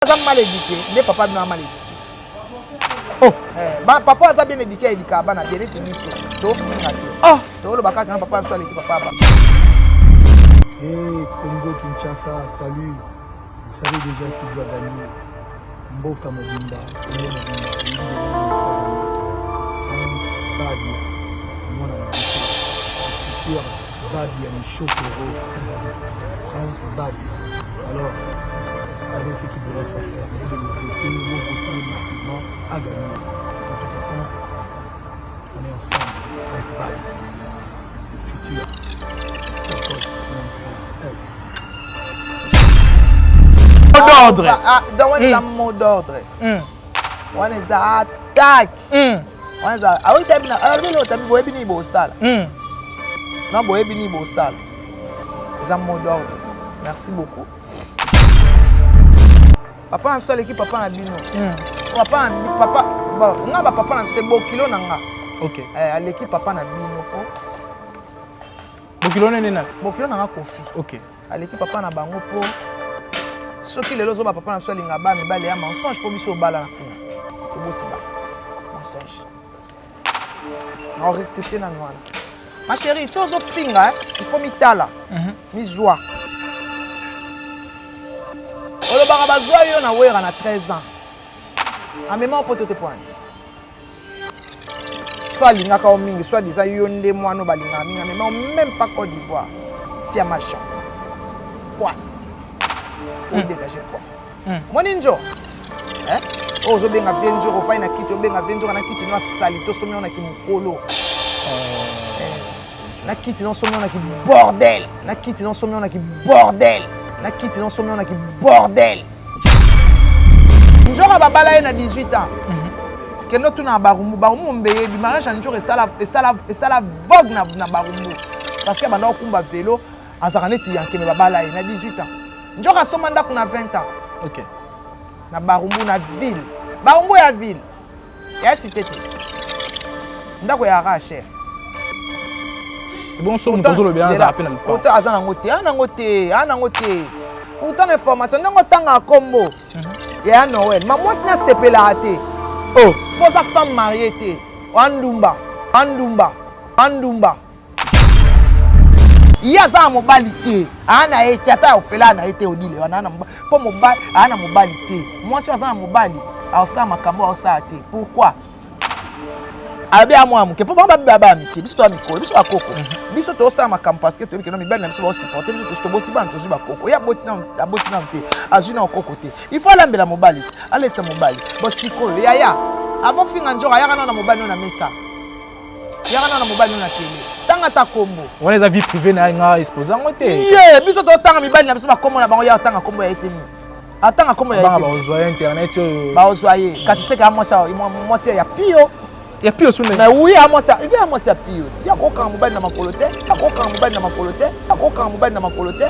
Aza mal éduqué nde papa bino mal éduqué. Oh. Eh, ba, papa aza bien éduqué, aédikaka bana bien neti biso tofinga te. Oh. Toloba kaka na papa biso aleki papa ba. Hey, Congo Kinshasa, salut. Vous savez déjà qui doit gagner. Mboka Mobimba, Congo Mobimba, oyebi déjà nani faut gagner. Prince Babia, mwana na biso, le futur Babia Michotoro, Prince Babia. Alors, vous savez ce qu'il vous reste à faire. Vous devez voter, vous voter massivement à gagner. De toute façon, on est ensemble, Prince Babia, le futur. Tokos, on est ensemble. Hey. Mot d'ordre. Ah, donc wana eza mot d'ordre. Wana eza attaque. Wana eza aoyi na alobi lelo tabi boyebi nini bosala. Non, boyebi nini bosala. Eza mot d'ordre. Merci beaucoup. Papa na biso aleki papa na bino. Papa na papa, bon, nga ba papa na biso te, bokilo na nga. Eh, aleki papa na bino po. Bokilo nene na? Bokilo na nga Kofi. Aleki papa na bango po soki lelo ozoba papa na biso alinga ba mibali ya mensonge po biso obala na kuna. Toboti ba mensonge. On rectifie na wana. Ma chérie, si ozofinga, il faut mitala. Mizwa. Olobaka bazwa yo na wera na 13 ans. Amema opoto te poani. Soit alingaka yo mingi, soit disant yo nde mwana balingaka mingi, amema même pas Côte d'Ivoire. Fia ma chance. Poisse. O dégager poisse. Moni njo. Hein? Oyo ozobenga vie nzoko, ofai na kiti, obenga vie nzoko na kiti no asali to somi na kimokolo. Na kiti no somi na ki bordel, na kiti no somi na ki bordel, na kiti no somi na ki bordel. Nzoko babala ye na 18 ans. Kendo tuna barumbu, barumbu mbeyebi mariage ya nzoko esala esala esala vogue na na barumbu. Parce que banda okumba vélo azaka neti yankeme babala ye na 18 ans. Nzoko asomba ndako na 20 ans. Na barumbu na ville. Barumbu ya ville. Ya cité te. Ndako ya ra cher. Bon so moto ozoloba aza pe na lopango. Pourtant aza nango te, aza nango te, aza nango te. Pourtant na information ndenge otanga kombo ya Noël, ma mwasi na sepelaka te. Oh, po za femme mariée te. Andumba, andumba, andumba. Ye aza na mobali te, aza na ye te, ata ofela na ye te odile wana na mobali, po mobali aza na mobali te. Mwasi aza na mobali, aosala makambo aosala te. Pourquoi? Alobi ya mwana moke, mpo bango babi baba ya mike, biso toya mikolo, biso bakoko. Biso tozosala makambo parce que toyebi keno mibali na biso baosupporte biso, tosi toboti bana, tozwi bakoko. Ye aboti nanu, aboti nanu te, azwi nanu koko te. Il faut alambela mobali, alesa mobali. Bo sikoyo yaya, avant finga nzoko ayaka nanu na mobali na mesa. Yaka nanu na mobali na tele. Tanga ta kombo. Wana eza vie privée na nga exposer yango te. Ye, biso totanga mibali na biso bakombo na bango, ya tanga kombo ya eteni. Atanga kombo ya Banga eteni. baozwa ye internet oyo. Baozwa ye. Kasi seka ya mwasi, mwasi ya pio. Ya pio sune. Mais oui, ya mwasi, ya mwasi ya pio. Si akokanga mobali na makolo te, akokanga mobali na makolo te, akokanga mobali na makolo te.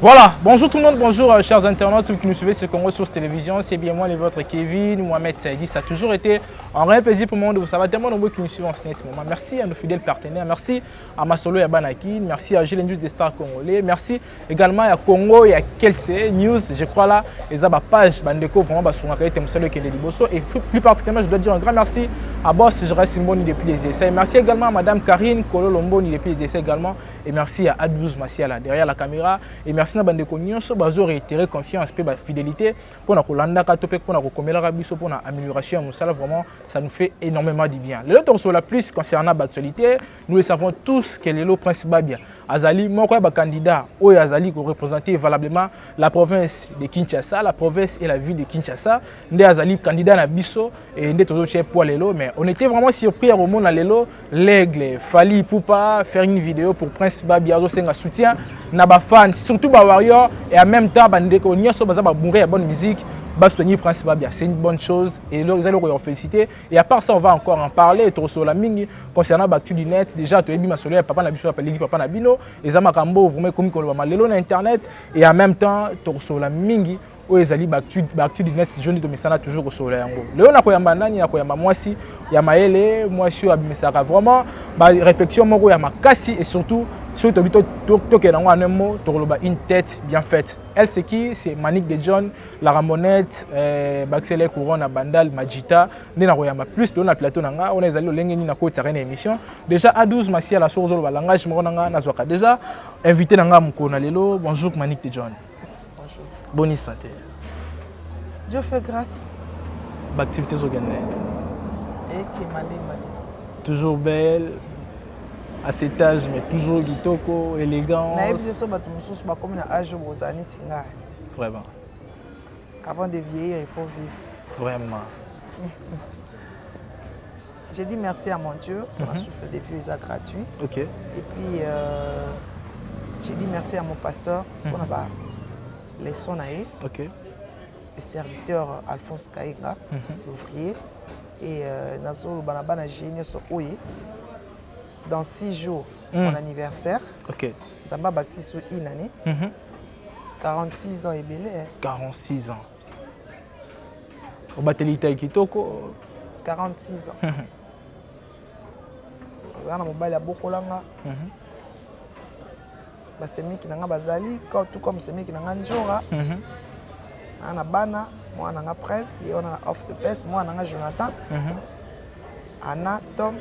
Voilà, bonjour tout le monde, bonjour chers internautes qui nous suivez sur Congo Source Télévision, c'est bien moi le vôtre Kevin, Mohamed Saidi, ça a toujours été un réel plaisir pour moi de vous savoir tellement nombreux qui nous suivent en ce net moment. Merci à nos fidèles partenaires, merci à Masolo et à Banaki, merci à Gilles News des Stars Congolais, merci également à Congo et à Kelse News, je crois là, les aba page, Bandeko, vraiment, bah, sur la qualité, Moussa Le Kende Liboso, et plus particulièrement, je dois dire un grand merci à Boss Gérard Simboni depuis les essais, merci également à Madame Karine Kolo-Lomboni depuis les essais également, et merci à Adouze Massiala derrière la caméra, et merci à Bandeko Nyonso, bazo réitérer confiance, pe ba fidélité, pour na kolanda ka tope, pour na kokomela ka biso, pour na amélioration ya mosala, vraiment, ça nous fait énormément du bien. Le autre sur la plus concernant l'actualité, nous le savons tous que lelo Prince Babia azali moko ya ba candidat oyo azali ko représenter valablement la province de Kinshasa, la province et la ville de Kinshasa, nde azali candidat na biso et nde tozo tchè poids lelo, mais on était vraiment surpris à romona lelo l'aigle Fally Ipupa faire une vidéo pour Prince Prince Babia azosenga soutien na bafans, surtout bawarrior, et en même temps bandeko nyonso baza babourré ya bonne musique basoutenir Prince Babia. C'est une bonne chose et eza eloko ya féliciter. Et à part ça, on va encore en parler, tokosola mingi concernant baactu du net. Déjà toyebi masolo ya papa na biso, apaliki papa na bino, eza makambo vraiment ekomi koloba malelo na internet. Et en même temps tokosola mingi oyo ezali baactu du net. Joni tomesana toujours kosolola yango. Lelo nakoyamba nani? Nakoyamba mwasi ya mayele, mwasi oyo abimisaka vraiment baréflexion moko ya makasi, et surtout soki tobi tokende yango en un mot, tokoloba une tête bien faite. Elle, c'est qui? C'est Manick de John, la Ramonette, Baxele Couronne na Bandal Majita. Nde nakoyamba plus lelo na plateau na nga. Wana ezali lolenge nini nakotiaka na émission déjà A12 Masiala. Soki ozoloba langage moko na nga, nazwaka déjà invité na nga mokolo na lelo. Bonjour Manick de John. Bonjour. Boni santé? Dieu fait grâce. Baactivité ezokende? Eke malemale. Toujours belle à cet âge, mais toujours kitoko, élégance. Nayebi te so bato mosusu bakomi na âge oyo bozala neti ngai. Vraiment. Avant de vieillir, il faut vivre. Vraiment. J'ai dit merci à mon Dieu pour un souffle de vie eza gratuit. Et puis j'ai dit merci à mon pasteur mpona ba leçon na ye, le serviteur Alphonse Kaenga, l'ouvrier. Et nazoloba na bana ge nyonso oye, dans 6 jours mon anniversaire. Nzambe abakisi so une année. 46 ans ebele, eh. 46 ans, obateli tai kitoko. 46 ans, aza na mobali abokolanga. Basemiki na nga bazali tout comme semiki na nga Njora. Aa na bana, mwana na nga Prince, ye wana na off the best, mwana na nga Jonathan, Anna, Tom.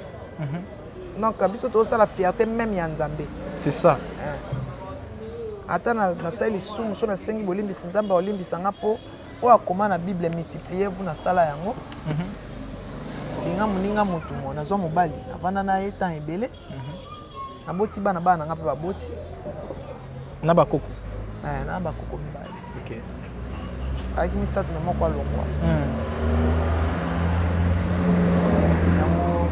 Donc biso tozosala fierté même ya Nzambe. C'est ça. Ata nasali lisumu, so nasengi bolimbisi, Nzambe aolimbisa nga, mpo oyo akoma na Bible: "Multipliez vous." Nasala yango. Linga moninga motu mo nazwa mobali, navanda na ye temps ebele, naboti bana, bana na nga mpe baboti. Na bakoko? Eh, na bakoko mibale. Ayaki misato na moko alongwa. Yango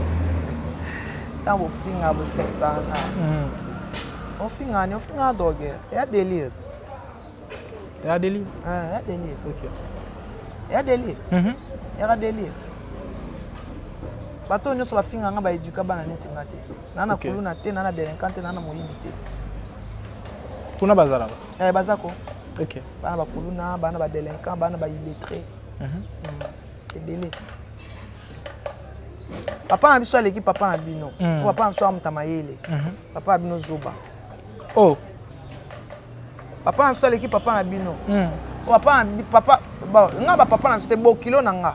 ntango bofinga, bosekisaka nga. Ofingani, ofingaka drogueur, eya délire ti. Ya délire? Eya délire. Eya délire. Yaka délire. Bato oyo nyonso bafinga nga, baeduka bana neti nga te. Naa na kuluna te, naa na délinquant te, naa na moyibi te. Kuna bazalaka? Eh, baza ko. Bana bakuluna, bana badélinquant, bana baillettré ebele. Papa na biso aleki papa na bino. Po papa na biso amuta mayele. Papa na bino zoba. Oh. Papa na biso aleki papa na bino. Po papa na papa, bon, nga bapapa na biso te, bokilo na nga.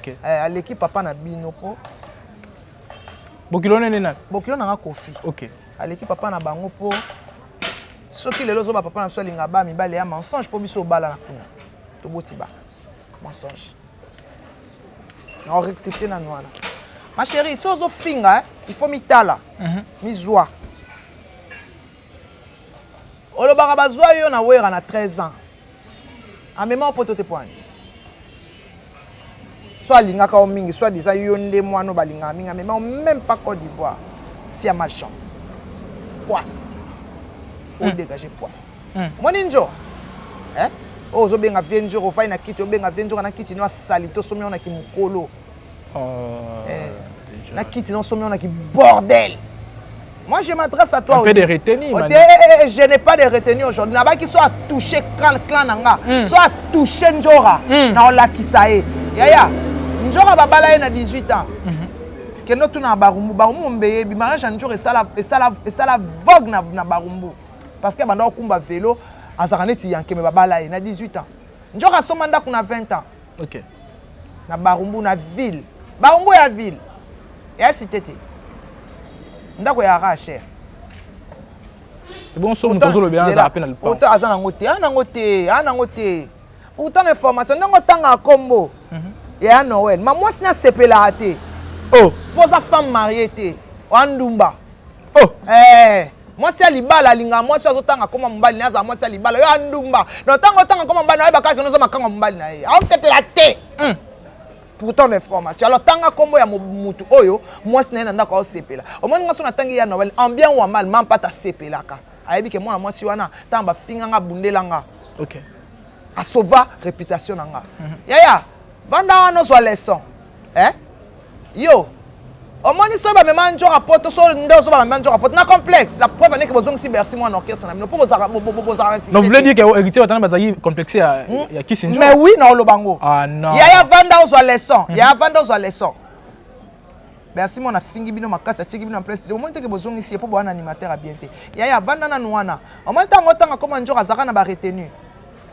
Eh, aleki papa na bino po Bokilo nene nani? Bokilo na nga Kofi. Aleki papa na bango, mpo soki lelo ozoba papa na biso alinga ba mibale, ya mensonge, mpo biso obalana kuna toboti bana, mensonge. Na orectifie nanu wana, ma chérie. So ozofinga, eh, il faut mitala. Mizwa olobaka bazwa yo na Wera na 13 ans, amema opoto te poani. So alingaka yo mingi, soit disant yo nde mwana oyo balingaka mingi, amema yo même pas Côte d'Ivoire. Fille ya malchance, poisse, odégage poisse. Omoni njo, eh? Oyo ozobenga vie Njoro, ofai na kiti, obenga vie Njoro na kiti no asali to osomi yo na kimokolo. Oh, Eh, na kiti no osomi yo na kibordel. Moi, je m'adresse à toi. Un peu de retenue. Oh, Manu. eh, eh, je n'ai pas de retenue aujourd'hui. Nabaki so atouché clan, clan na nga. So atouché Njora. Na olakisa ye. Yaya, Njora babala ye na 18 ans. Kendo tuna na Barumbu, Barumbu mbeyebi mariage ya Njora esala esala esala vogue na Barumbu. Parce que banda okumba vélo, azalaka neti yankeme. Babala ye na 18 ans. Njora asomba ndako na 20 ans. Na Barumbu, na ville. Barumbu ya ville. Ya cité te. Ndako ya ra cher. Bon, so moto ozolobela azala mpe na lupango. Pourtant aza nango te, aza nango te, aza nango te. Pourtant na information ndenge otangaka nkombo ya Noel, ma mwasi nasepelaka te. Oh. Mpo oza femme mariée te, oandumba. Oh. Eh, mwasi ya libala alingaka mwasi azotanga koma mobali na ye, azala mwasi ya libala. Yo andumba, na ntango otanga koma mobali na ye, bayeba kaka oza makango ya mobali na ye, aosepela te. Pour ton information, alors tanga kombo ya mutu oyo mwasi na ye na ndako aosepela. Omoni nga so natangi ya Noël, en bien ou en mal, mampata asepelaka, ayebi ke mwana mwasi wana, ntango bafinga nga, abundela nga. Asauva réputation na nga. Yaya, vanda wana, ozwa leçon, eh? Yo omoni soki bamema nzoka poto, so nde ozo bamema nzoka poto na complexe. La preuve aneke bozongisi Bercy mwana orchestre na bino mpo bozalaka na Donc vous voulez dire que Héritier Watanabe bazalaki complexe ya Kisi Nzoka? Mais oui, na oloba ngo. Ah non. Yaya, vanda, ozwa leçon. Yaya, vanda, ozwa leçon. Bercy mwana afingi bino makasi, atiki bino na place. Omoni teke bozongisi ye mpo bowana animateur ya bien te. Yaya, vanda nanu wana. Omoni ntango otanga koma nzoka azalaka na baretenu,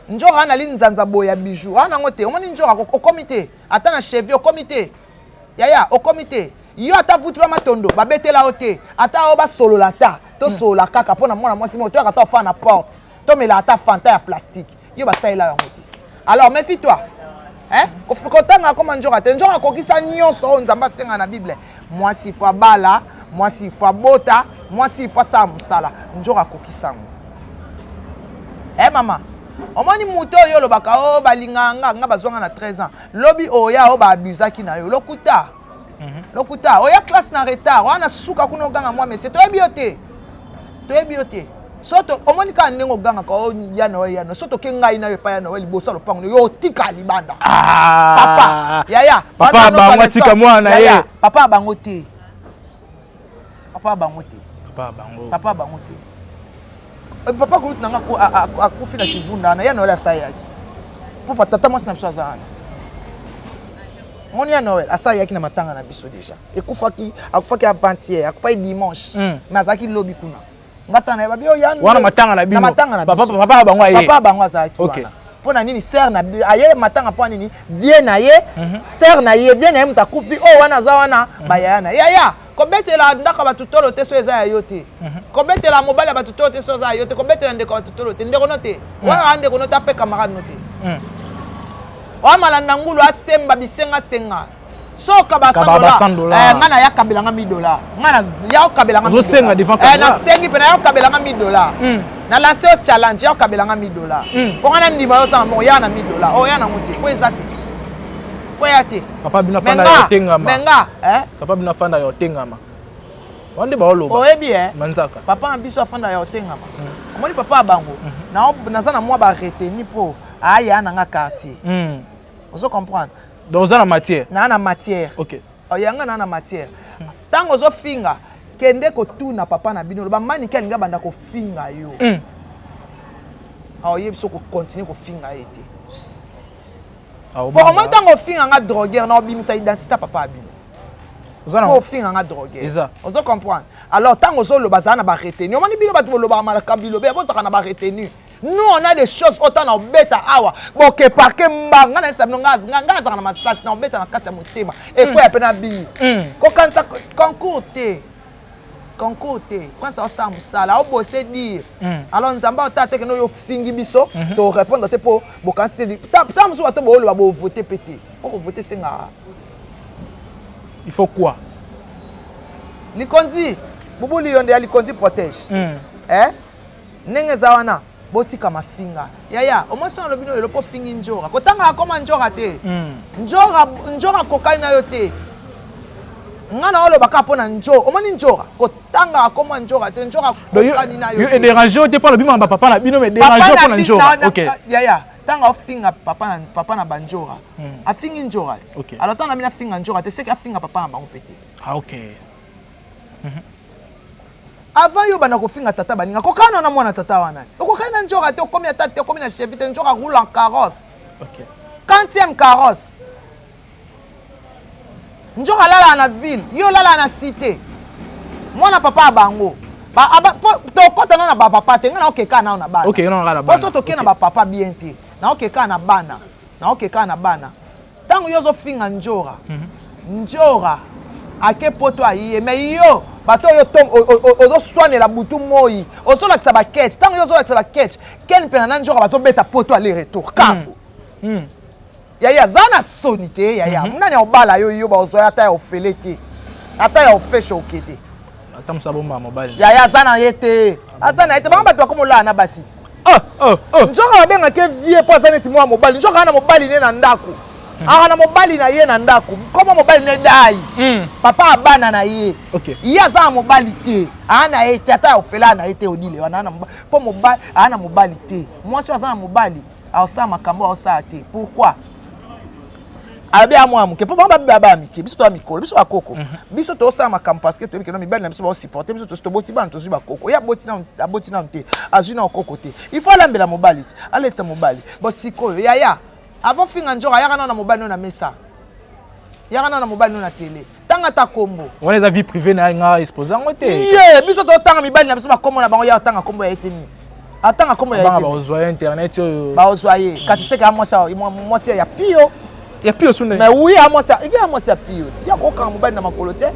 nzoka wana ali nzanza boye ya bijou wana yango te. Omoni nzoka okomi te ata na cheville, okomi te. Yaya, okomi te. Yo ata vutula matondo babetela yo te, ata oyo basolola, ata tosolola kaka mpo na mwana mwasi moko, toyaka ata ofana na porte, tomela ata Fanta ya plastique, yo basalela yango te. Alors méfie toi, hein? Kotanga akoma nzoka te. Nzoka akokisa nyonso oyo Nzambe asenga na Bible: mwasi fo abala, mwasi fo abota, mwasi fo asala mosala. Nzoka akokisa yango. E mama, omoni moto oyo olobaka o balingaka nga, nga bazwanga na 13 ans, lobi oya oyo baabusaki na yo. Lokuta, lokuta. Oya classe na retard wana, suka kuna oganga mwa mese. Toyebi yo te, toyebi yo te. So omoni kaka ndenge ogangaka o ya Noel, ya Noel. So toke ngai na yo epai ya Noel, liboso ya lopango, yo otika libanda. Ah. Papa, yaya. Papa bango atika mwana ye. Papa bango te, papa bango te. Papa bango. Papa bango te. Papa kulutu na nga akufi na kivunda wana. Ya Noel asayaki mpo tata mwasi na biso aza wana. Moni, ya Noel asayaki na matanga na biso déjà. Ekufaki, akufaki avant-hier, akufaki dimanche, mais azalaki lobi kuna. Nga tana na ye babi oyo. Wana matanga na bino? Na matanga na biso. Papa bango aye? Papa bango azalaki wana. Mpo na nini sœur na aye matanga? Mpo na nini vie na ye, sœur na ye, vie na ye moto akufi oyo wana aza wana, bayaya na yaya. Kobetela ndako ya bato tolo te so eza ya yo te. Kobetela mobali ya bato tolo te so eza ya yo te. Kobetela ndeko ya bato tolo te. Ndeko no te wana, ndeko no te, ape camarade no te. Oamalanda ngulu, asemba bisengasenga soka ba 100 dollar. Nga na yakabelanga 1000 dollar, nga na ya okabelanga. Ozosenga devant. Nasengi mpe na ya okabelanga 1000 dollar. Na lance yo challenge, ya okabelanga 1000 dollar mpo nga na ndima yo. Osala moko ya na 1000 dollar oyo ya nango te, po eza te, po ya te. Papa bino afanda ya otengama. Me nga Papa bino afanda ya otengama wana nde baoloba. Oyebi e. Manzaka. Papa na biso afanda ya otengama. Omoni papa ya bango, naza na mwa bareteni mpo aya na nga quartier. Ozo comprendre? Donc oza na matière. Naa na matière. Yanga naa na matière. Ntango ozofinga, kende kotuna papa na bino, loba manike alingi abanda kofinga yo. Aoyebi so kocontinue kofinga ye te. Po omoi ntango ofinga nga drogueur, na obimisa identité ya papa ya bino. Po ofinga nga drogueur, ozo comprendre? Alors ntango ozoloba, azala na baretenu. Omoni bino bato bolobaka makambo bilobe, bozalaka na baretenu. Nous, on a des choses oyo na obeta awa, boke parke mbanga na yesa bino. Nga azalaka na masasi na obeta na kati ya motema, ekweya mpe na bino. Kokanisa concours te, concours te. Prince aosala mosala, aobose dire. Alors Nzambe aotala te kende oyo ofingi biso, torépondre te mpo bokanisi te. Ta mosusu bato booloba bovote mpe te, mpo kovote esengaka. Il faut quoi? Likondi bubuli yo nde ya likondi protège. Eh? Ndenge eza wana, botika mafinga. Yaya, omwasi wana alobi no lelo mpo ofingi njora. Kotanga akoma njora te. Njora, njora akokani na yo te. Nga na oloba kaka mpo na njo omoni njora, kotanga akoma njora te. Njora akokani na yo. Yo edérange yo te mpo alobi mamba papa na bino, mais dérange yo mpo na njora? Ok. Yaya, ntango afinga papa na, papa na banjora, afingi njora ti. Alors ntango na bino afinga njora te, seke afinga papa na bango mpe te. Ah, ok. Avant yo banda kofinga tata baninga, kokana na mwana tata wana ti okokani na njora te. Okomi ata te, okomi na chevi te. Njora roule en carrosse. Quantième carrosse. Njora alalaka na ville, yo olalaka na cité. Mwana papa ya bango, tokɔta na bapapa te. Ngai naokeka nao na bana. Poso toke na bapapa bien te, naokeka na bana, naokeka na bana. Ntango yo ozofinga njora, njora ake poto aye. Mais yo bato oyo ozoswanela butu moi, ozolakisa baketch. Ntango yo ozolakisa baketch, ken mpena na njora bazobeta poto aller retour kango. Yaya, aza na soni te. Yaya, nani aobala yo? Yo bazwa ata ya ofele te, ata ya ofeshe oke te. Ata mosu abomba mobali. Yaya, aza na ye te, aza na ye te. Bango bato bakomolala na basi ti. Oh, oh, oh. Nzoka babengaki vie mpo aza neti mwa mobali. Nzoka na mobali ne na ndako. Aka na mobali na ye na ndako, koma mobali ne dai. Papa abana na ye. Ye aza na mobali te. Ana ye te ata ofela na ye te odile wana na mobali. Po mobali ana mobali te. Mwasi aza na mobali, aosala makambo aosala te. Pourquoi? Alobi ya mwana moke mpo bango babi baya mike, biso toya mikolo, biso bakoko, biso tosala makambo parce que toyebi keno mibali na biso baosupporte biso. Tosi toboti bana, tozwi bakoko. Ye aboti nano te, azwi nano koko te. Il faut alambela mobali ti alesa mobali. Bo sikoyo yaya, avant finga nzoko, ayaka nano na mobali no na mesa, yaka nano na mobali no na tele, tanga ata kombo. Wana eza vie privée na nga, expose yango te. Ye biso totanga mibali na biso bakombo na bango, ya atanga kombo ya ye te. Nini atanga kombo ya ye te? Baozwa ye internet oyo. Baozwa ye kasi seke ya mwasi, mwasi ya pio. Ya pio sune. Mais oui, ya mwasi, ya mwasi ya pio ti ya kokanga mobali na makolo te.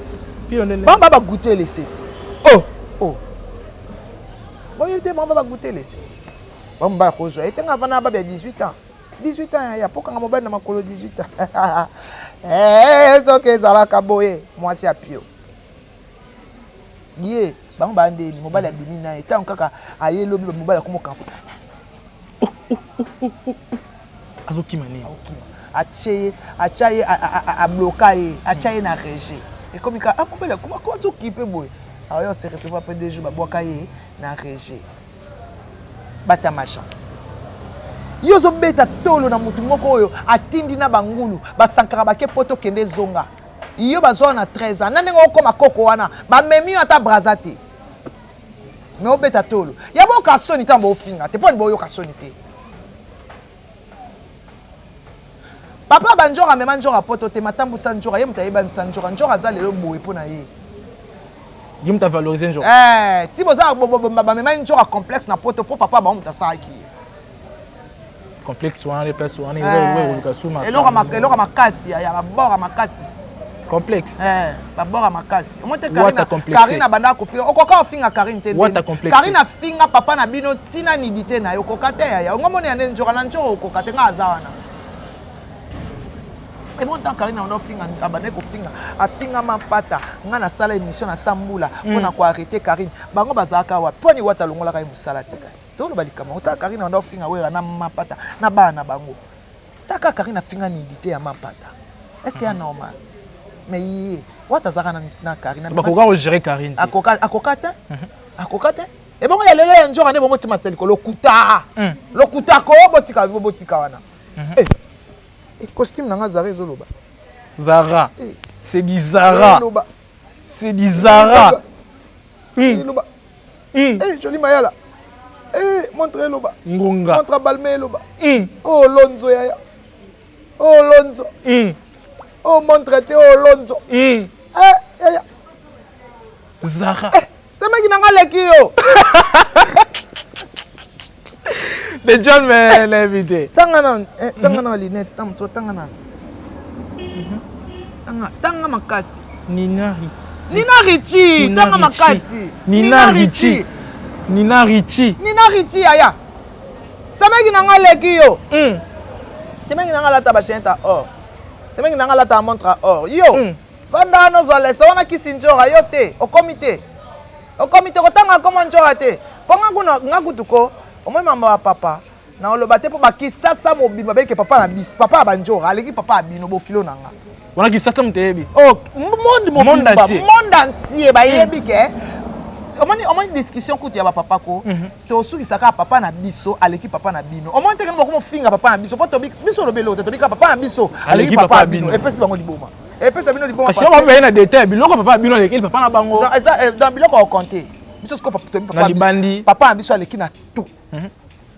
Pio ndene. Bango bagoûte leseti. Oh. Oh, boyebi te, bango bagoûte lese. Bango mobali akozwa ye te. Nga avanda na babi ya 18 ans, 18 ans ya pokangaka mobali na makolo, 18 ans. Soki ezalaka boye, mwasi ya pio ye, bango baya ndeni, mobali abimi na ye, ntango kaka aye lobi, mobali akomokanga. Azokima nini? Akokima, atie ye, atya ye, abloka ye, atya ye na rejet. Ekomi ka ah, mobali akoma azokipe boye, aoyo se retrouve après 2 jours, babwaka ye na rejet. Basi ya malchance, yo ozobeta tolo na motu moko oyo atindi na bangulu basankaka bake po tokende ezonga. Yo bazwa na 13 ans na ndenge okóma koko wana, bamemi yo ata Braza te, me obeta tolo ya boyoka soni. Ntango bofinga te, mponi boyoka soni te? Papa banjora amema njora poto te, matambusa njora, ye moto ayebanisa njora. Njora aza lelo boye mpo na ye. Ye moto avalorize njora. Eh, ti boza bamemai njora complexe na poto mpo papa bango moto asalaki ye. Complexe wana, le place wana eza koluka suma. Eloko makasi ya babord makasi. Complexe. Babord makasi. Omoi te, Karine abanda kofinga, okoka ofinga Karine te. Karine afinga papa na bino ntina nidi te na ye, okoka te yaya. Ongo moni ya nde nzoka na nzoka, okoka te. Nga aza wana ebon ntango Karine abanda ofinga, abandaki kofinga, afinga Mampata. Nga nasala émission na Sambula mpona koarrêter Karine. Bango bazalaka wapi? Mponi wata alongolaka ye mosala te? Kasi toloba likambo, otala Karine abanda ofinga Wera na Mapata na bana na bango. Taka Karine afinga nidi te ya Mapata, est ce que ya normal? Mais ye wata azalaka na Karine. Bakoka kogérer Karine. Akoka te, akoka te. Ebongo ya lelo ya nzoka nde bongo tima te likolo, lokuta, lokuta ko botika, botika wana. Costume nanga Zara ezoloba. Zara, c'est du Zara, c'est du Zara. Eloba joli mayala, montre eloba. Ngonga. Montre Balmain eloba. Oh lonzo yaya, oh lonzo, oh montre te, oh lonzo yaya. Zara. Semeki nanga leki yo. De John, mais l'invité. Tanga na, tanga na lunette, tanga mosusu, tanga na, tanga, tanga makasi. Nina. Nina Richi, tanga makati. Nina Richi, Nina Richi. Nina Richi yaya, semeki nanga leki yo. Semeki nanga alata bachaîne ya or, semeki nanga alata montre ya or. Yo vanda wana, ozwa lesa wana kisi nzora yo te, okomi te, okomi te kotanga koma nzora te. Mpo nga kuna, nga kutu ko omoi mama ya papa na oloba te, mpo bakisasa mobimba beke papa na biso, papa ya banjora aleki papa ya bino, bokilo na nga. Wana kisasa moto eyebi. Oh, monde mobimba, monde entier bayebi ke omoni, omoni discussion kutu ya bapapa ko tosukisaka papa na biso aleki papa na bino. Omoni te kende bakomofinga papa na biso, mpo biso olobi eloko te, tobika papa na biso aleki papa ya bino, epesi bango liboma, epesa bino liboma. Kasi baye na détail biloko papa ya bino aleki papa na bango. Eza dans biloko ya kocompter. Biso sikoyo tobi na libandi. Papa na biso aleki na tout,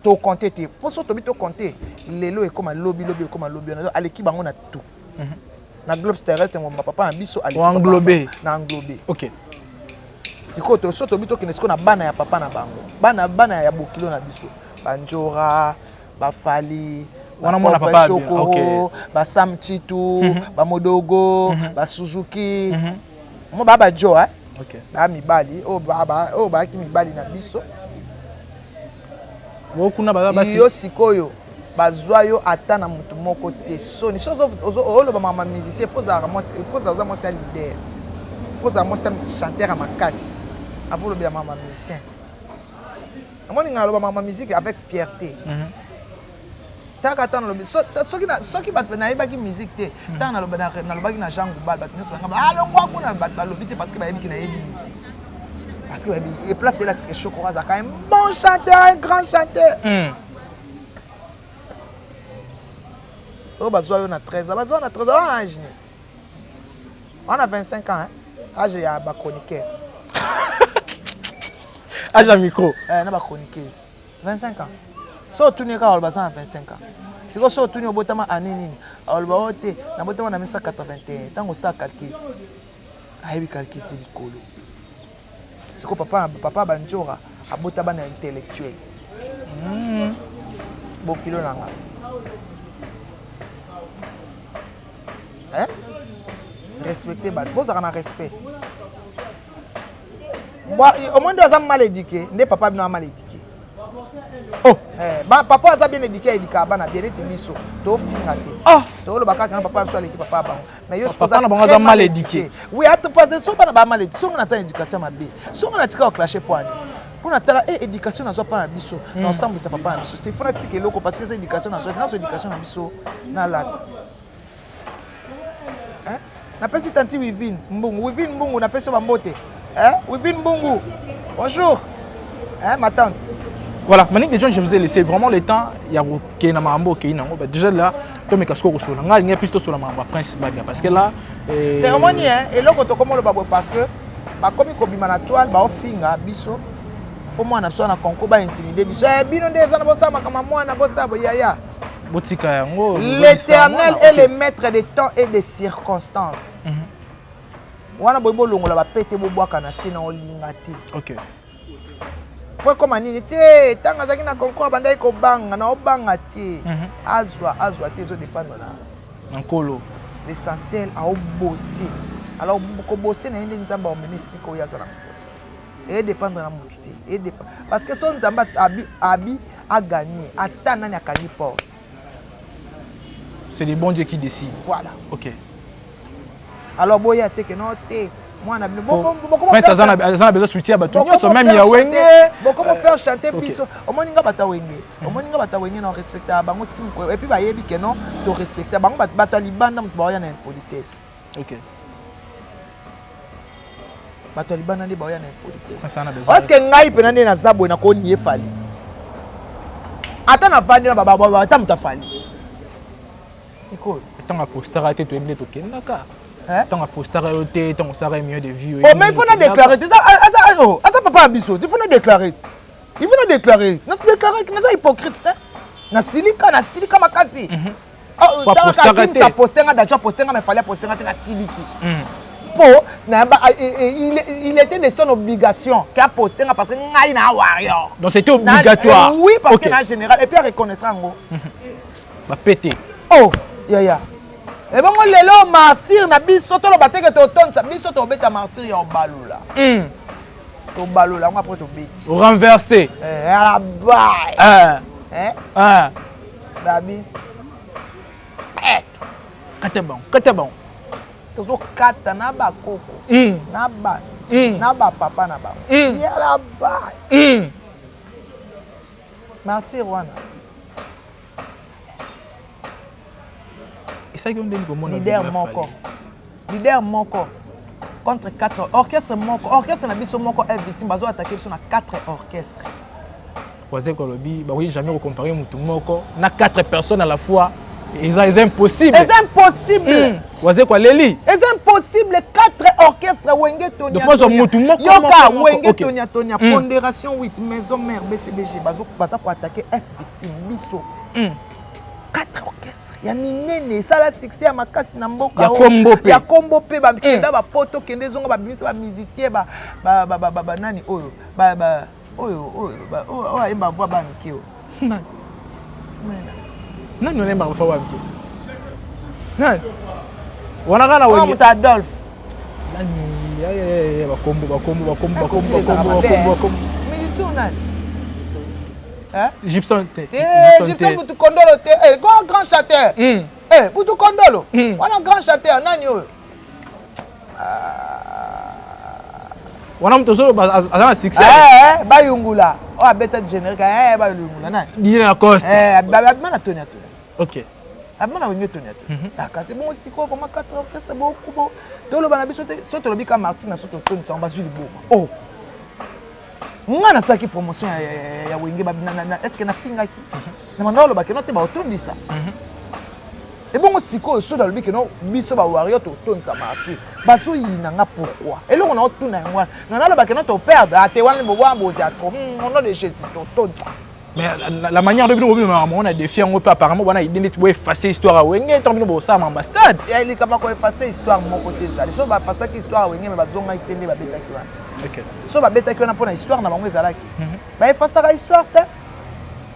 tocompter te, mpo so tobi tocompter lelo ekóma lobi, lobi ekóma lobi. Wana aleki bango na tout, na globe terrestre ngomba papa na biso. Englobe. Na englobe. Ok. Sikoyo so tobi tokende sikoyo na bana ya papa na bango, bana, bana ya bokilo na biso, banjora, bafali. Wana mwana papa. Shokoro, basam Chitu, bamodogo, basuzuki mo baa bajo, baa mibali oyo baaki mibali na biso. Kuna baza basi. Yo sikoyo bazwa yo ata na motu moko te, soni. So oloba mama musicien, faut ozalaka mwasi, faut ozala oza mwasi ya leader, faut ozala mwasi ya chanteur ya makasi avant olobela mama musicien. Omoni, nga naloba mama musique avec fierté. Taka ata nalobi soki bato nayebaki musique te, ntango nalobaki na Jean Goubal, bato nyonso banga alongwa kuna. Bato balobi te parce que bayebi ke nayebi musique, parce que bayebi et place elakisaka Shokora azalaka un bon chanteur, un grand chanteur. Oyo bazwa yo na 13 ans, bazwa na 13 ans wana, âge nini wana? 25 ans, âge ya bachroniqueur. Âge ya micro. Na bachroniqueuse, 25 ans. So otuni kaka, oloba aza na 25 ans. Sikoyo so otuni obotama année nini, oloba oyo te, nabotama na 1981. Ntango osala calcul, ayebi calcul te likolo. Sikoyo papa, papa banjora abota bana intellectuel. Bokilo na nga, eh? Respecte bato, bozalaka na respect. Omoi nde aza mal éduqué, nde papa bino aza mal éduqué. Oh. Eh, ba, papa aza bien éduqué, aéduquaka bana bien neti biso tofinga te. Oh. Toloba kaka na papa biso aleki papa bango, mais yo papa na bango aza mal éduqué. Oui, ata so bana ba mal éduqué, songo naza éducation mabe, songo natika koclasher po ani mpo natala e éducation nazwa mpa na biso na osambwisa papa na biso. Sifo natika eloko parce que eza éducation nazwaki, nazwa éducation na biso nalata. Napesi tanti Wivine Mbungu, Wivine Mbungu, napesi yo bambote. Wivine Mbungu, bonjour, hein, ma tante. Voilà, Manick de John, je vous ai laissé vraiment le temps. Il y a na mambo okei nango. Bah, déjà là, tomeka sikoyo kosolola. Ngai alingi plus tosolola makambo ya Prince Babia parce que là te omoni eloko tokoma oloba boye parce que bakomi kobima na toile, baofinga biso mpo mwana biso na concours, baintimide biso. Bino nde eza na bosala makambo ya mwana, bosala boyaya. Botika yango. L'éternel est le maître des temps et des circonstances. Wana boye bolongola bapete, bobwaka na se na olinga te. Po ekóma nini te, ntango azalaki na concours abandaki kobanga na obanga te. Azwa, azwa te, ezodépendre na Nkolo. L'essentiel aobose. Alors kobose na ye nde Nzambe aomema esika oyo aza na moposa. Edépendre na motu te, parce que so Nzambe abi aganye, ata nani akangi porte. C'est le bon Dieu qui décide. Voilà. Alors boya te ke no te mwana bino. Prince aza na besoin soutien ya bato nyonso, même ya Wenge. Bokomo faire chanter biso. Omoni nga bato ya Wenge, omoni nga bato ya Wenge na respecta bango ti mokolo. Et puis bayebi ke non, torespecta bango. Bato ya libanda moto baoya na impolitesse. Bato ya libanda nde baoya na impolitesse, parce que ngai mpena nde naza boye, nakoni ye Fally, ata navandi na ata moto aFally sikoyo. Ntango apostaka te, toyebi nde tokendaka. Ntango apostaka yo te, ntango osalaka million de vues. Oh, mais il faut na déclarer te. Aza papa ya biso, il faut na déclarer, il faut na déclarer. Nadéclarer, naza hypocrite te. Nasilika, nasilika makasi. Aposte nga dajo, aposte nga, mais Fally aposte nga te, nasiliki mpo il était de son obligation ke aposte nga parce que ngai na warrior. Donc c'était obligatoire. Oui, parce que na général et puis areconnaître yango. Bapete. Oh yaya, ebongo lelo martyr na biso toloba teke totondisa biso, tobeta martyr ya obalola, tobalola yango, après tobeti. Renversé. Alabai babi. Kata bango, kata bango. Tozokata na bakoko na bana na bapapa na bango. Yala bai, martyr wana. Esalaki yo ndeni komona? Leader moko, leader moko contre 4 orchestre moko, orchestre na biso moko est victime, bazo attaquer biso na 4 orchestre. Wazeko alobi bakoki jamais kocomparer motu moko na 4 personnes à la fois, eza impossible. Eza impossible. Wazeko aleli. Eza impossible, 4 orchestre, Wenge tonia. Motu moko. Yoka, Wenge tonia tonia, pondération 8, Maison Mère, BCBG, baza koattaquer F Victime biso. Quatre orchestre ya minene esala succès ya makasi na mboka. Ya kombo mpe. Ya kombo mpe, bakenda bapoto, kende ezonga, babimisa bamusicien, banani oyo oyo oyo ayemba voix bana mike oyo. Nani onayembaka voix bana mike? Nani wana kaka na Wenge? Moto Adolphe. Nani? Bakombo, bakombo, bakombo, bakombo, bakombo, bakombo, bakombo. Musicien nani? Gibson te. Gibson Butu Kondolo te, grand chanteur. Butu Kondolo wana, grand chanteur. Nani oyo? Wana moto ozoloba aza na succès. Bayungula. Oyo abeta générique, eh, balungula nani? Didier Lacoste. Eh, abima na Tony Atoni. Abima na Wenge Tony Atoni. Kasi bongo sikoyo vraiment 4 orchestre bokubo toloba na biso te. So tolobi ka Martin na so totonisa yango, bazwi liboma. Oh, nga nasalaki promotion ya Wenge. Est ce que nafingaki na banda oloba keno te baotondisa? Ebongo sikoyo so nalobi keno biso bawarrior totondisa Martyr, bazoyina nga pourquoi? Eloko na otuna yango wana, na naloba keno toperdre ate wana bobwana bozi ya trop. Au nom de Jésus, totondisa. Mais la manière de bino bobimaka bango na défi yango mpe, apparemment bwana idée neti boeffacer histoire ya Wenge ntango bino bosala mamba stade. Likambo koeffacer histoire moko te ezali. So bafasaki histoire ya Wenge, me bazongaki te nde babetaki wana. So babetaki wana mpona histoire na bango ezalaki, baefasaka histoire te.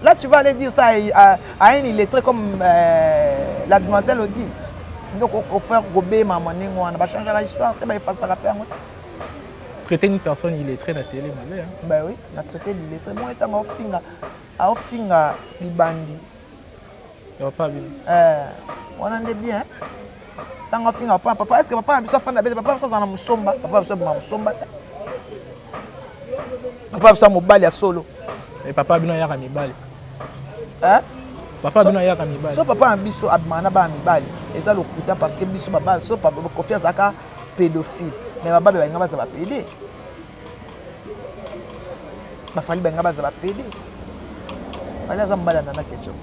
Là, tu vas aller dire ça à un illettré comme la demoiselle Odile. Donc okofaire kobema ndenge wana, bachangeaka histoire te, baefasaka mpe yango te. Traiter une personne illettrée na télé, mabe, hein? Ben oui, na traité d'illettré. Bon, ntango aofinga, aofinga libandi. Papa bino. Wana nde bien. Ntango afinga papa, papa, est ce que papa na biso afanda bete? Papa na biso azala na mosomba? Papa na biso abima mosomba te. Papa na biso ya mobali ya solo. Papa bino ayaka mibali. Hein? Papa bino ayaka mibali. So papa na biso abimaka na bana mibali, eza lokuta, parce que biso baba, so Kofi azalaka pédophile, mais bababe balinga baza bapédé, bafali balinga baza bapédé. Fali aza mobali ya Nana Ketchup,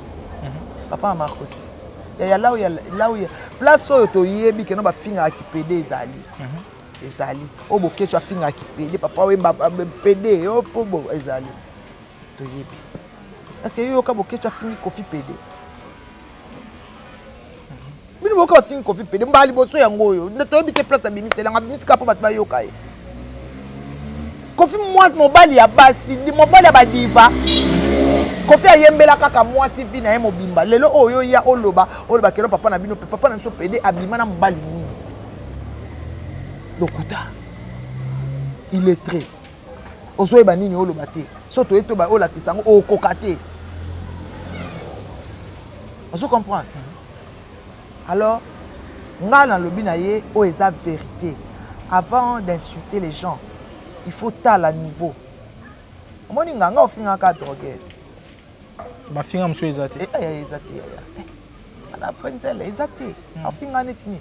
papa ya Marcosiste yaya. Là où ya place oyo toyebi keno bafingaka kipédé ezali, ezali oyo Bokecu afingaka kipédé, papa oyemba pédé oyo po ezali toyebi. Est ce que yo yoka Bokecu afingi Kofi pédé? Bino boyoka bafingi Kofi pédé mbala liboso yango oyo? Toyebi te place abimiselanga, abimisi kaka mpo bato bayoka ye. Kofi mobali ya basi, mobali ya badiva. Kofi ayembela kaka mwasi vie na ye mobimba. Lelo oyo ya oloba, oloba kelo papa na bino, papa na biso pédé, abima na mobali nini? Lokuta, illettré, ozoyeba nini oloba te. So toye to olakisa yango, okoka te, ozo comprendre. Alors nga nalobi na ye oyo eza vérité: avant d'insulter les gens, il faut tala niveau. Omoni nga, nga ofingaka drogueur. Bafinga mosusu eza te. Eza te yaya, ana frère nzela eza te. Afinga neti nini?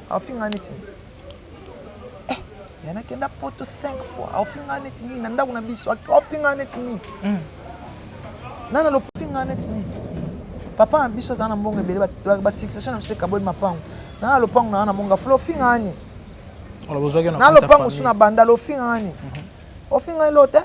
Afinga neti nini? Ya nakenda poto 5 fois, aofinga neti nini? Na ndako na biso aofinga neti nini? Nana lofinga neti nini? Papa na biso aza na mbongo ebele, basuccession na biso ekaboli mapango. Nana lopango na na monga fula, ofinga ani? Na lopango su na banda, lofinga ani? Ofinga elo te.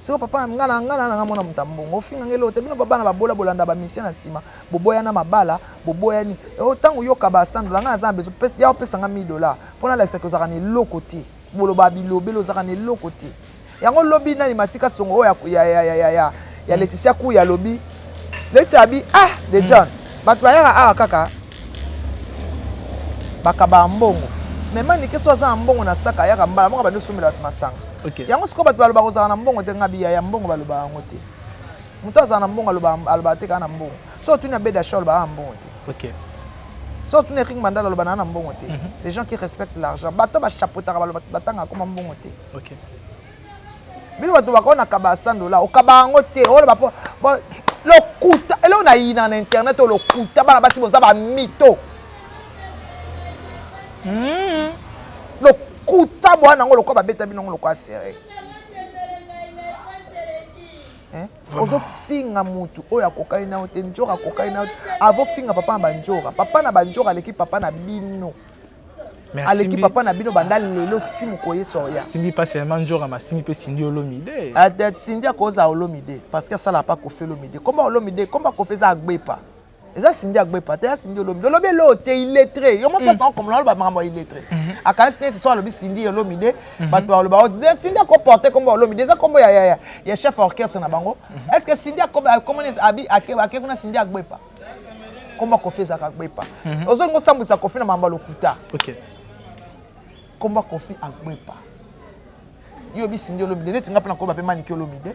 Siko papa nga na nga na nga mona moto ya mbongo, ofinga nga elo te. Bino bana babola, bolanda bamisien na nsima, boboyana mabala, boboyani. Ntango yoka basandola nga, naza na besoin ya opesanga 1000 $, mpo nalakisaki ozalaka na eloko te. Boloba bilobeli, ozalaka na eloko te. Yango lobi nani matika songo oyo ya Leticia Kuya alobi, Leticia abi: "Ah, de John, bato bayaka awa kaka bakabaka mbongo, mais Manike so aza na mbongo na saka, ayaka mbala moko bandi osombela bato masanga." Yango sikoyo bato baloba kozala na mbongo te. Nga biya ya mbongo, baloba yango te. Moto azala na mbongo alobaka te kaka na mbongo. So otuni Abeda Sho, alobaka na mbongo te. So otuni Eric Mandala, aloba na mbongo te. Les gens qui respectent l'argent, bato bachapotaka, baloba batangaka koma mbongo te. Bino bato bakonaka ba 100 $, okaba yango te. Oloba po lokuta. Eloko na yina na internet oyo, lokuta. Bana basi boza bamito, lokuta bwana yango lokola babeta bino yango lokola sere. Ozofinga mutu oyo akokani na yo te. Nzoka akokani na yo te. Avofinga papa na banzoka, papa na banzoka aleki papa na bino, aleki papa na bino banda lelo ti mokoyeso oya. Simbi pas seulement Nzoka, masimbi mpe Cindy Olomide. Cindy akozala Olomide parce que asalaka pa Kofi Olomide. Komba Olomide, komba Kofi eza Agbepa, eza Cindy Agbepa te, eza Cindy Olomide. Olobi eloo te, illettré. Yo mo place nango komona oloba makambo ya illettré. Akanisi neti so alobi Cindy Olomide, bato baloba Cindy akoporte kombo ya Olomide, eza kombo ya chef orchestre na bango. Est ce que Cindy akomoni abi ake kuna Cindy Agbepa? Kombo Kofi ezalaka Agbepa. Ozolinga osambwisa Kofi na makambo ya lokuta. Kombo Kofi Agbepa. Yo obi Cindy Olomide, neti nga mpe nakoyeba mpe Maniki Olomide.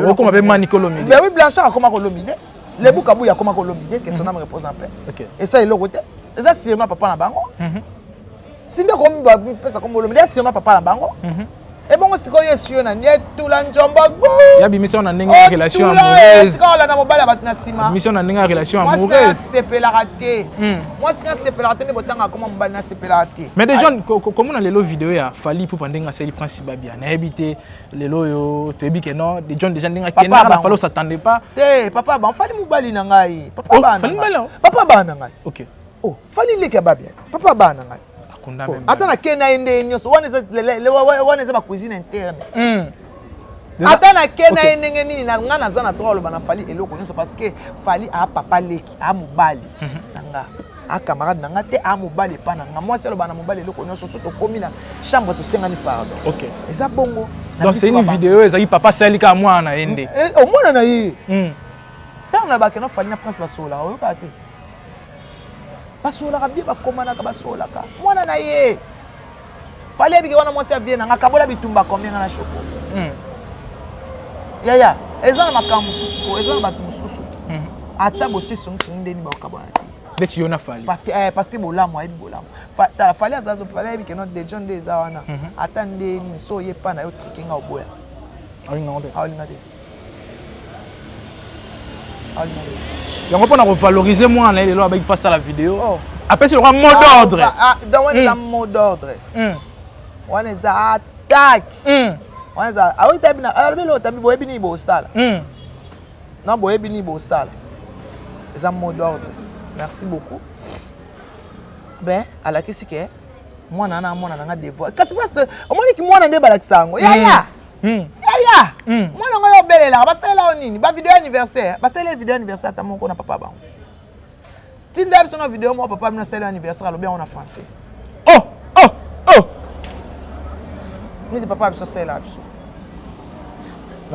Okoma mpe Maniki Olomide. Ben oui, Blanchard akomaka Olomide, Lebu Kabuya akomaka Olomide, que son âme repose en paix. Esa eloko te, eza surnom papa na bango. Cindy akomipesa kombo Olomide, eza surnom papa na bango. Ebongo sikoyo yesu yo na nde tula njombo ya bimisi na ndenge ya relation amoureuse. Olanda mobali ya bato na nsima. Mission na ndenge ya relation amoureuse. Mwasi nasepelaka te. Mwasi nasepelaka te nde botanga koma mobali nasepelaka te. Mais déjà komona lelo video ya Fally Ipupa ndenge asali Prince Babia nayebi te lelo oyo toyebi ke non de John déjà ndenge akendaka na Fally, on s'attendait pas. Te papa ba Fally mobali na ngai. Papa ba na. Papa ba na ngai. OK. Oh, Fally leki ya Babia. Papa ba na ngai. Ata na ke na ye nde nyonso wana eza bacuisine interne. Ata na ke na ye ndenge nini na nga naza na droit oloba na Fally eloko nyonso parce que Fally a papa leki a mobali na nga a camarade na nga te a mobali epa na nga mwasi aloba na mobali eloko nyonso so tokomi na chambre tosengani pardon. Eza bongo. Donc c'est une vidéo ezali papa asali kaka mwana na ye nde omwana na ye ntango na bakeno Fally na Prince basololaka oyokaka te. Basololaka bien, bakomanaka, basololaka mwana na ye Fally ayebiki wana mwasi avie nanga kabola bitumba combien nga na shoko. Yaya eza na makambo mosusu ko eza na bato mosusu ata botie songisongi ndeni bakabwana te. Neti yo na Fally. Parce que bolamu ayebi bolamu. Tala Fally aza zo Fally ayebi ke non de John nde eza wana. Ata ndeni so ye pa na yo trike nga oboya. Aolinga te. Yango mpona kovaloriser mwana ye lelo abaki face à la vidéo. Apesi lokwa mot d'ordre. Donc wana eza mot d'ordre. Wana eza attaque. Wana eza aoki tabi na alobi lelo tabi boyebi nini bosala. Non boyebi nini bosala. Eza mot d'ordre. Merci beaucoup. Ben alakisi ke mwana na mwana nanga devoir. Kasi parce omoniki mwana nde balakisa yango. Yaya. Yaya. Mwana ngo yo obelelaka basalela yo nini? Ba video anniversaire. Basalela video anniversaire ata moko na papa bango. Tinda biso na video moko papa bino salela anniversaire alobi yango na français. Oh oh oh. Nini papa biso salela biso.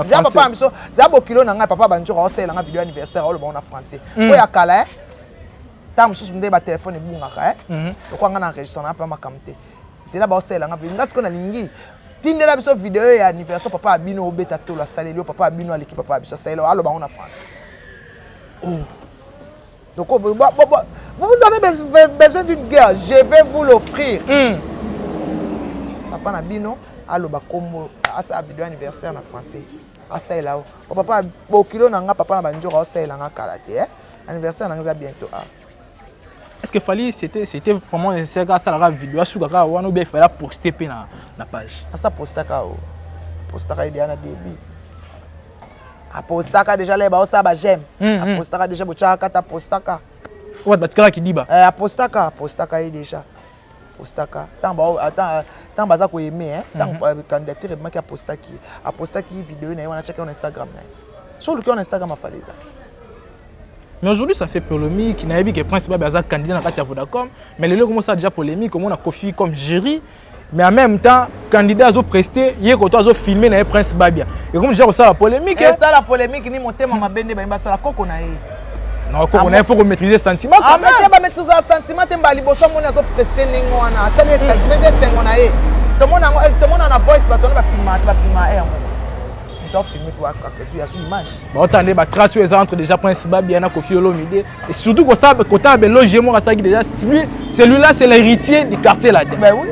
Za papa biso, za bokilo na ngai papa banjoko osalela nga video anniversaire oloba na français. Po ya kala eh. Ta mosusu nde ba téléphone ebungaka eh. Lokwa nga na enregistrement na pa makambo te. Zela ba osalela nga video. Nga siko na lingi tindela biso video ya anniversaire papa abino obeta tolo asaleli yo papa abino aleki papa abiso asaleli aloba ngo na français. Oh. Donc, vous avez besoin d'une guerre, je vais vous l'offrir. Papa Nabino, aloba kombo, asa video anniversaire na français. Asa là. Papa bokilo nanga papa na banjoka asa elanga kala te, eh. Anniversaire nanga za bientôt ah. Est-ce que Fally c'était vraiment nécessaire à ça la vidéo sur kaka wana ou bien il fallait poster pe na na page. Asa postaka o. Postaka idea na débit. A postaka déjà là ba osa ba j'aime. A postaka déjà bochaka ta postaka. Ouais batikala kidiba. Eh a postaka, postaka ye déjà. Postaka tant ba attends tant baza ko aimer hein. Tant candidature maki a postaki. A postaki vidéo na ye wana chacun na Instagram na ye. So luki na Instagram a Fally ça. Mais aujourd'hui, ça fait polémique. Nayebi que Prince Babia aza candidat na kati ya Vodacom. Mais lelo comment ça déjà polémique, comment on a Koffi comme jury. Mais en même temps, candidat azo presté, ye koto azo filmer na Prince Babia. Et comme déjà ça la polémique. Et ça la polémique ni motema mabende ba sala koko na ye. Non, koko na ye faut qu'on maîtriser sentiment. Ah mais te ba maîtriser sentiment te mbali boso mona azo presté ndenge wana. Asali sentiment te sengo na ye. Tomona tomona na voice ba tona ba filmer ba filmer eh ngo. Donc filmer pour akazui azu image. Ba otande ba trace oyo eza entre déjà Prince Babia na Koffi Olomide et surtout ko ça kota be loger moi ça qui déjà celui-là c'est l'héritier du quartier là. Ben oui.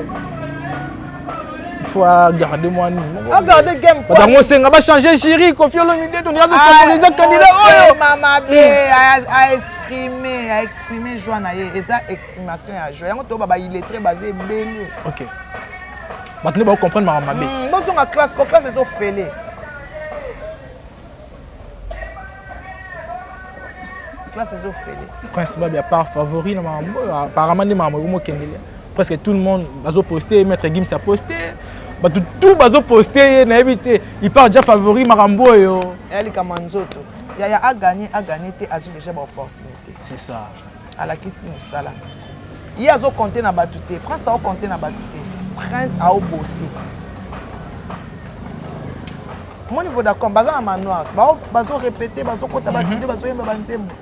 Il faut garder moi ni. Ah garder game quoi. Bango senga ba changer jury Koffi Olomide on dirait favoriser candidat oyo. Mama B a exprimé a exprimé joie na ye eza exprimation ya joie. Yango to ba ba illettré basé belé. OK. Bato ba comprendre mama mabe. Bozonga classe ko classe ezo fele. Classe ezo fele. Prince Babia part favori na makambo apparemment nde makambo ekomokendele. Presque tout le monde bazo poster, Maître Gims a posté. Bato tout bazo poster ye nayebi te. Il part déjà favori makambo oyo. Elika manzoto. Yaya a gagné, a gagné te azwi déjà ba opportunité. C'est ça. Alakisi mosala. Ye azo compter na bato te. Prince a compter na bato te. Prince a bossé. Moni Vodacom baza na manoir, bazo répéter, bazo kota ba studio, bazo yemba ba nzembo.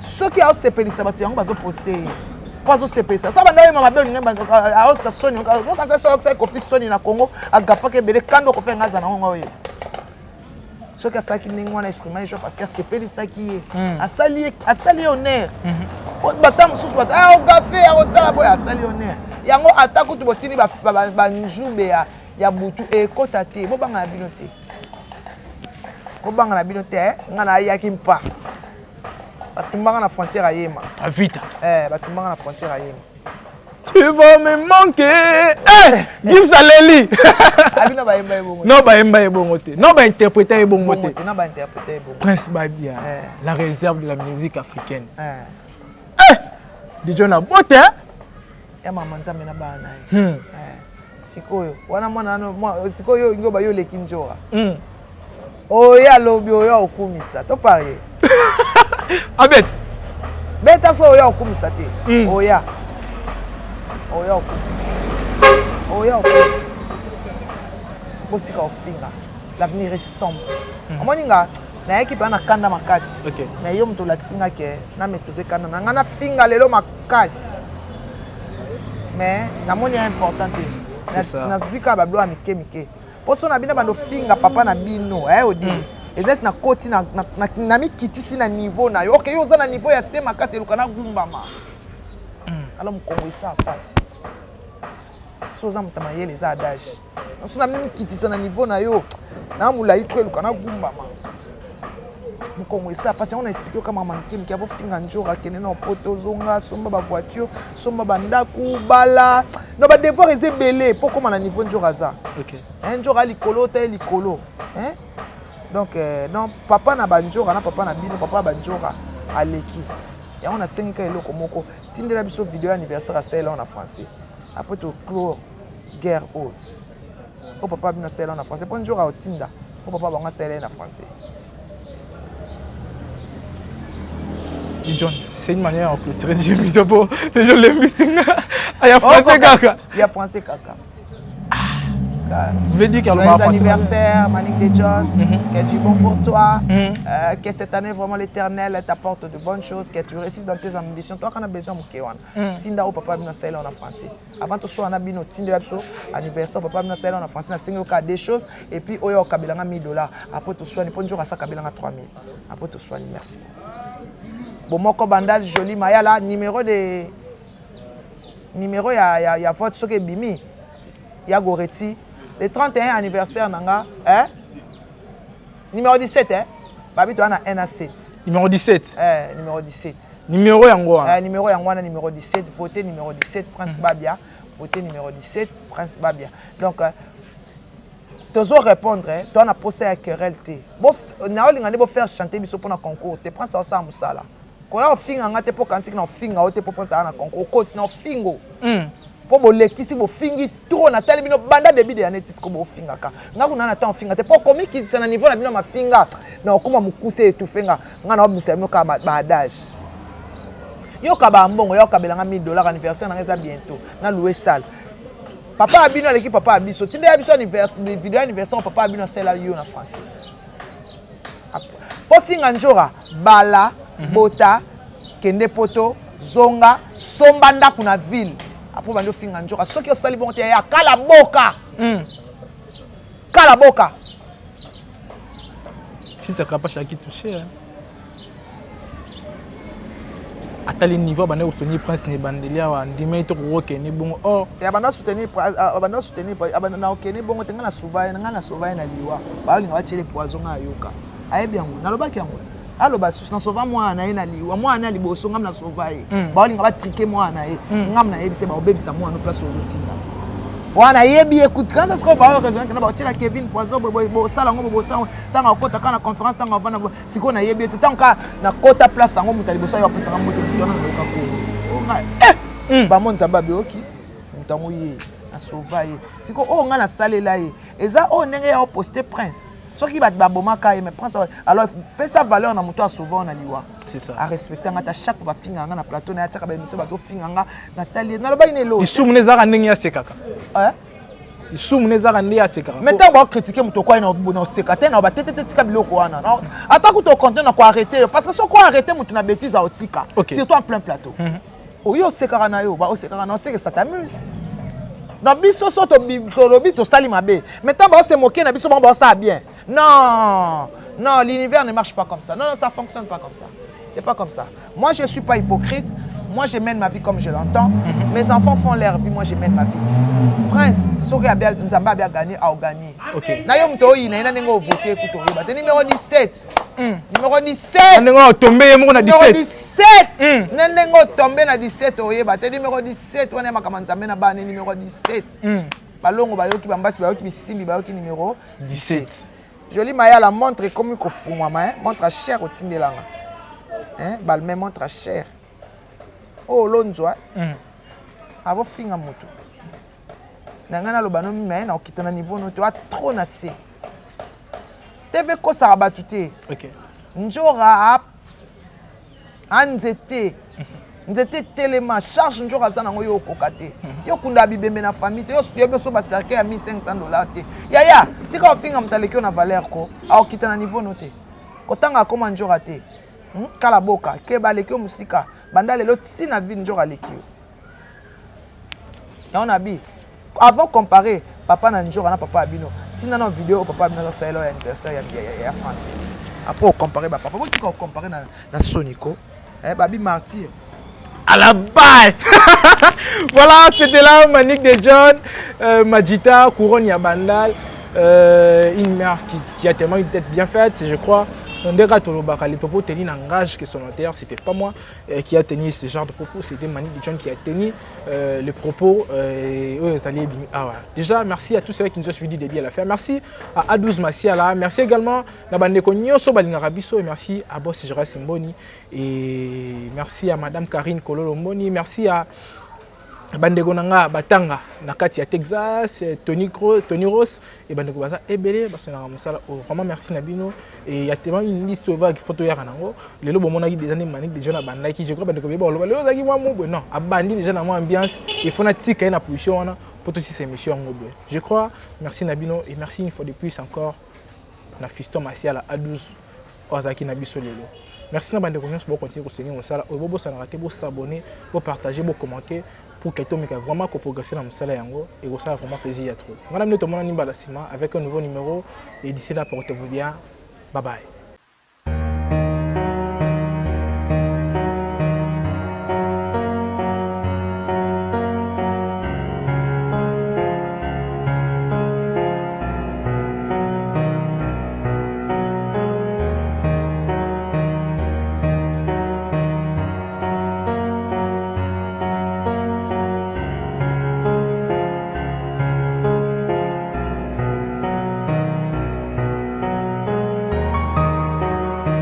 Soki azo sepelisa bato yango bazo poster ye. Po azo sepelisa. So banda yemba mabe olinga aokisa soni, okasa so okisa Koffi soni na Congo, agafaka ebele kando Koffi ngaza na ngonga oyo. Soki asalaki ndenge wana exprimer joie parce que asepelisaki ye. Asali asali honneur. Bata mosusu bata ah ogafe akosala boye asali honneur. Yango ata kutu botini ba ba njube ya Ya butu ekota te, bobanga na bino te. Bobanga na bino te, eh? Nga na ayaki mpa. Batumbanga na frontière ayema. Avita. Eh, batumbanga na frontière ayema. Tu vas me manquer. Eh, Gims aleli. Abino bayemba ye bongo. Non bayemba ye bongo te. Non ba interpréter ye bongo te. Non ba interpréter ye bongo. Prince Babia, eh. La réserve de la musique africaine. Eh. Eh! Dijon na beauté. Hein? Ya mama Nzambe na bana na ye. Eh. Sikoyo wana mwana wana sikoyo yo ba yo leki njora. Oya alobi oya okumisa to parie. Abet. Beta so oya okumisa te. Oya. Oya okumisa. Oya okumisa. Botika ofinga. L'avenir est sombre. Omoni nga nayaki mpenza na kanda makasi. Okay. Mais yo moto olakisi nga ke na maîtriser kanda na nga nafinga lelo makasi. Mais namoni ya important te. Nazwi kaka babilo ya mike mike. Poso na bino bando finga papa na bino, eh Odile. Eza ete nakoti na mikitisi na niveau na yo. Ok, yo oza na niveau ya se makasi eluka na gumbama. Alors mokongo esa pasi. So oza moto mayele eza adage. So na mikitisa na niveau na yo. Na molai to eluka na gumbama. Mokongo esa pasi yango na explique kama mama mike mike avofinga njora akende na poto zonga somba ba voiture somba ba ndaku bala no ba devoir eza ebele po koma na niveau njora aza. Okay. Hein, njora likolo ta likolo. Hein? Donc non papa na banjora na papa na bino papa banjora aleki. Yango nasengi ka eloko moko tindela biso video anniversaire asala na français. Après to clore guerre oyo. O papa bino asala na français po njora otinda. O papa bango asala na français. John, c'est une manière de clôturer l'émission pour les gens les missing. Ah, il y a français kaka. Il y a français kaka. Vous voulez dire qu'il y a le Joyeux anniversaire, Manick de John. Que du bon pour toi. Que cette année, vraiment, l'Éternel t'apporte de bonnes choses. Que tu réussisses dans tes ambitions. Toi, quand on a besoin de Moukéwan, Tinda au papa, bino sel en français. Avant tout ça, on a bino Tinda biso anniversaire, papa bino sel en français. Na singo ka des choses. Et puis, oyo kabelanga 1000 $. Après tout soigne, bonjour à ça kabelanga 3000. Après tout soigne, merci. Bon, moko bandal joli mayala numéro de numéro ya ya ya vote soki bimi ya Goreti le 31 anniversaire nanga hein numéro 17 hein babi to na 1 à 7 numéro 17 eh numéro 17 numéro yango wana eh numéro yango wana numéro 17 voter numéro 17 Prince Babia voter numéro 17 Prince Babia donc tozo répondre hein toi na posa ya querelle te bo na olinga nde bo faire chanter biso pona concours te Prince osala musala koya ofinga nga te po kanti na ofinga o te po Prince na concours okosi na ofingo po bolekisi bofingi trop natali bino banda début de année tisiko bofingaka nga kuna na temps ofinga te po komikitisa na niveau na bino mafinga na okoma mokuse étouffé nga nga na obimisa bino kaka ba adage yoka ba mbongo yoka belanga 1000 $ anniversaire nanga eza bientôt na louer salle papa abino aleki papa abiso tinda ya biso anniversaire vidéo anniversaire papa abino asala yo na français po finga njora bala bota kende poto zonga somba ndako na ville apo bandi ofinga njoka soki osali bongo te ya kala boka kala boka Cynthia Kapash a qui touché hein. Atali niveau banda soutenir Prince ne bandelia wa ndima ito kokende bongo oh ya banda soutenir banda soutenir na okende bongo te nga na sauver nga na sauver na liwa balinga batiele poison nga ayoka ayebi yango nalobaki yango aloba susu na sauver mwana na ye na liwa mwana na liboso ngam na sauver ye baolinga batrike mwana na ye ngam nayebisa baobebisa mwana place ozotinda wana yebi écoute quand ça se ba raisonner kana ba Kevin poison bo sala ngo bo sala tanga okota kana conférence tanga avana siko na yebi te tanga na kota place yango muta liboso yo apesa moto mutu wana na ko onga eh ba mo nzamba bioki mutu yango ye na sauva ye siko oyo nga na salela ye eza oyo ndenge ya poster prince soki bato babomaka ye mais prince alors pesa valeur na moto asauva na liwa C'est ça. a respecter nga ta chaque fois bafinga nga na plateau na ya tiaka ba émission bazofinga nga natali nalobaki na elo lisumu ne ezalaka ndenge ya sekaka Hein? lisumu ne ezalaka nde ya sekaka mais ntango baocritiquer moto okwai na oseka te na batetete tika biloko wana ata kuta oconte na koarrêter yo parce que soki oarrêter moto na bêtise aotika surtout en plein plateau oyo osekaka na yo osekaka na oseke ça t'amuse na biso so tolobi tosali mabe mais ntango baose moke na biso bango baosala bien non. Non, l'univers ne marche pas comme ça. Non, non, ça fonctionne pas comme ça. C'est pas comme ça. Moi, je suis pas hypocrite. Moi, je mène ma vie comme je l'entends. Mes enfants font leur vie, moi, je mène ma vie. Prince, soki Nzambe abia gagné, a gagné. Na yo moto oyina ye na ndenge ovote kutu oyeba te. Numéro 17. Numéro 17. Ndenge otombe ye moko na Numéro 17. 17. Na ndenge otombe na 17 oyeba te. Numéro 17 wana ya makambo ya Nzambe na bana, numéro 17. Balongo bayoki, bambasi bayoki, bisimbi bayoki, numéro 17. Joli Mayala, montre ekomi kofungwama, hein? Montre ya cher otindelanga, hein? Balme, montre ya cher oyo olonzwa. Avofinga motu na ngai, naloba no me nakokita na niveau no te, oa trop na se. TV ekosaka bato te. Nzora a nzete, nzete etelema, charge nzora aza nango, yo okoka te. Yo okunda bibembe na famille te, yo yebi oso bacercueil ya 1500 $ te. Yaya, tika ofinga moto aleki yo na valeur, ko aokita na niveau no te, kotanga akoma nzora te. Kala boka keba, aleki yo mosika. Banda lelo ntina vie, nzora aleki yo. Yango na bi avant comparer papa na nzora na papa ya bino, ntina na video oyo papa ya bino azasalela oyo ya anniversaire ya français. Après ocompare bapapa, botika ocompare na soniko, eh, babi martyr. À la balle. Voilà, c'était là Manick de John, Majita, Couronne Yabandal, une mère qui a tellement une tête bien faite, je crois. Ndeka tolobaka, les propos tenus n'engagent que son auteur, c'était pas moi qui a tenu ce genre de propos, c'était Manick de John qui a tenu les propos. Ah ouais. Déjà, merci à tous ceux qui nous ont suivis du début à la fin. Merci à A12 Massiala, merci également à bandeko nyonso balingaka biso, et merci à Boss Gérard Simboni, et merci à Madame Karine Kololo Mboni, merci à bandeko na nga batanga na kati ya Texas, Tony Ross e bandeko baza ebele basonaka mosala oyo. Vraiment merci na bino. Et ya tellement une liste oyo photo yaka nango lelo, bomonaki déjà nde Manick déjà na bandaki. Je crois bandeko beyeba baloba lelo ozalaki mwa mo boye. Non, abandi déjà na mwa ambiance, il faut natika ye na position wana po tosisa émission yango boye. Je crois merci na bino et merci une fois de plus encore na Fiston Masiala A12 oyo azalaki na biso lelo. Merci na bandeko nyonso bokontinue kosengi mosala oyo. Bobosanaka te bosabonner, bopartager, bocommenter pour que tomeka vraiment koprogresser na mosala yango. Ekosala vraiment plaisir ya trop. Ngai na bino tomonani mbala nsima avec un nouveau numéro et d'ici là, portez-vous bien. Bye bye.